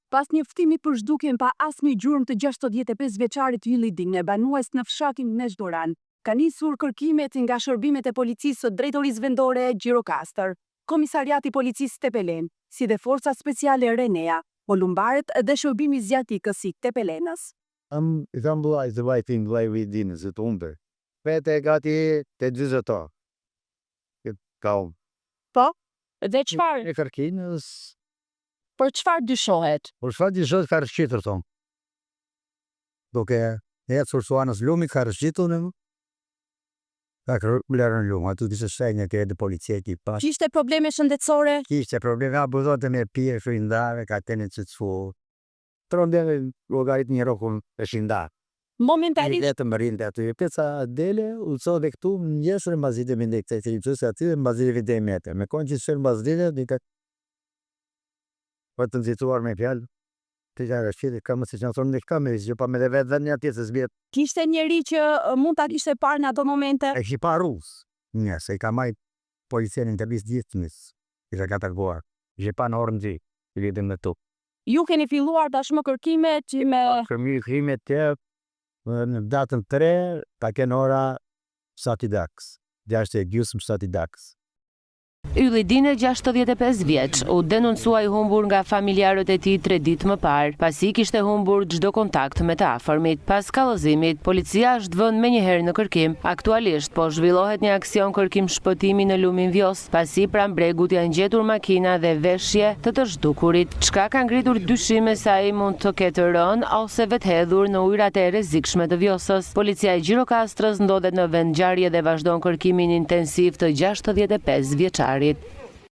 Pas njoftimit për zhdukjen pa asnjë gjurmë të 65 vjeçarit Ylli Dine, banues në fshatin Mezhduran, kanë nisur kërkimet nga shërbimet e policisë së Drejtorisë Vendore Gjirokastër, Komisariati i Policisë Tepelenë, si dhe Forca Speciale Renea, Polumbarët dhe Shërbimi Zjarrfikës i Tepelenës. I tham vëllai se vllai tim vëllai i Dinës se të humbe. Vete gati te 40 orë. Ka humb. Po? Dhe çfarë? E kërkinës Për çfarë dyshohet? Për çfarë dyshohet ka rrëshqitur thonë. Duke ecur su anës lumit ka rrëshqitur në ka kërë në lumë, aty kishte shenjë që erdhi policia e ki pa. Kishte probleme shëndetësore? Kishte probleme, abuzonte me pije, kështu i ndave, ka qenë i qetësu. Trondeve llogarit një rrokun është i ndarë. Momentalisht vetëm rrinte aty, pjesa dele u çove këtu në mëngjes dhe mbasdite vinte këtej se i çose aty dhe mbasdite vinte mete. Me kohën që çel mbasdite, dite për të nxituar me fjalë, ti ka rrëshqit, ka më si që thonë, ka më që pa me dhe vetë vetë një atje se s'bje. Kishte njeri që mund ta kishte parë në ato momente? E kish parë rrugës, një, se i ka majt policia në intervistë gjithë njës, i ka treguar. Ishte pa në orën 2, i lidhën me tu. Ju keni filluar tashmë kërkimet që me Kërkimet të në datën 3, ta kenë ora 7 i darkës, 6 e gjysmë 7 i darkës. Ylli Dine, 65 vjeç, u denoncua i humbur nga familjarët e tij tre ditë më parë, pasi kishte humbur çdo kontakt me të afërmit. Pas kallëzimit, policia është vënë menjëherë në kërkim. Aktualisht po zhvillohet një aksion kërkim-shpëtimi në lumin Vjosë, pasi pranë bregut janë gjetur makina dhe veshje të të zhdukurit, çka ka ngritur dyshime se ai mund të ketë rënë ose vetëhedhur në ujërat e rrezikshme të Vjosës. Policia e Gjirokastrës ndodhet në vendngjarje dhe vazhdon kërkimin intensiv të 65 vjeçarit.